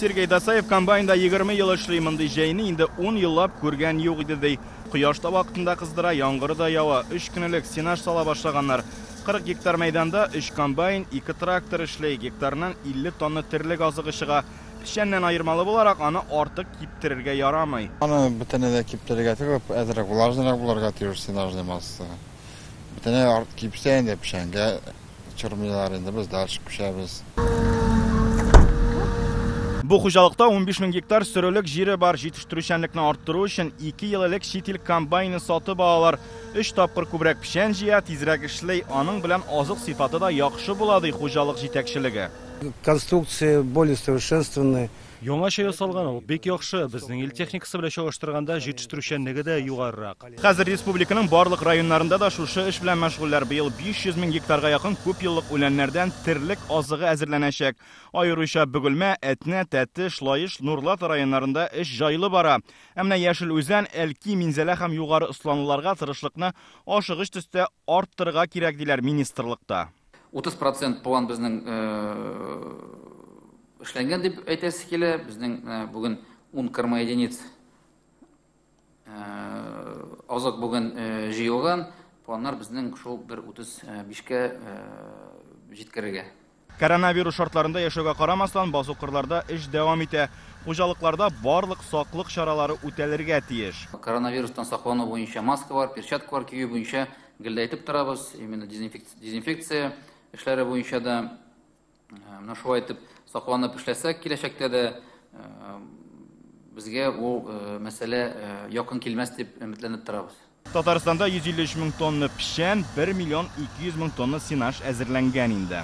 Сергей Дасаев комбайнда 20 ел эшли, мондый җәйне инде 10 еллап күргән юк иде ди. Кояш та вакытында кыздыра, яңгыры да ява. 3 көн элек сенаж сала башлаганнар. 40 гектар мәйданда 3 комбайн, 2 трактор эшли. Гектарыннан 50 тонна терлек азыгы чыга. Печәннән аермалы буларак, аны артык киптерергә ярамый. Аны бөтенләй дә киптерергә түгел, әзрәк влажныйрак булырга тиеш сенажный масса. Бөтенләй артык кипсә инде печәнгә чормыйлар инде, без дальше күчәбез. Бу хуҗалыкта 15 мең гектар сөрүлек җире бар. Җитештерүчәнлекне арттыру өчен 2 ел элек чит ил комбайны сатып алалар. 3 тапкыр күбрәк печән җыя, тизрәк эшли. Аның белән азык сыйфаты да яхшы була, ди хуҗалык җитәкчелеге. Конструкция более совершенствованная. Яңача ясалган ул, бик яхшы. Безнең ил техникасы белән чагыштырганда җитештерүчәнлеге дә югарырак. Хәзер республиканың барлык районнарында да шушы эш белән мәшгульләр. Быел 500 мең гектарга якын күп еллык үләннәрдән терлек азыгы әзерләнәчәк. Аеруча Бөгелмә, Әтнә, Тәтеш, Лаеш, Нурлат районнарында эш җайлы бара. Ә менә Яшел Үзән, Әлки, Минзәлә һәм Югары Осланлыларга тырышлыкны ашыгыч төстә арттырырга кирәк, диләр министрлыкта. 30% план безнең эшләнгән дип әйтәсе килә. Безнең бүген 10 корма единиц азык бүген җыелган. Планнар безнең шул бер 35-кә җиткерергә. Коронавирус шартларында яшәүгә карамастан, басу-кырларда эш дәвам итә. Хуҗалыкларда барлык саклык чаралары үтәлергә тиеш. Коронавирустан саклану буенча маска бар, перчатка бар, кию буенча гел дә әйтеп торабыз. Именно дезинфекция эшләре буенча да менә шулай итеп сакланып эшләсәк, киләчәктә дә безгә ул мәсьәлә якын килмәс дип өметләнеп торабыз. Татарстанда 153 мең тонна печән, 1 миллион 200 мең тонна сенаж әзерләнгән инде.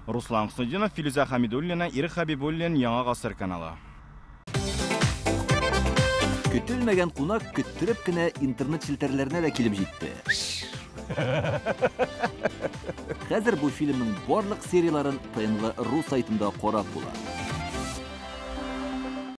Руслан Хөснетдинов, Филүзә Хәмидуллина, Ирек Хәбибуллин, Яңа Гасыр каналы. Көтелмәгән кунак көттереп кенә интернет челтәрләренә дә килеп җитте. Хәзер бу фильмның барлык серияләрен ТНВ.ру сайтында карап була.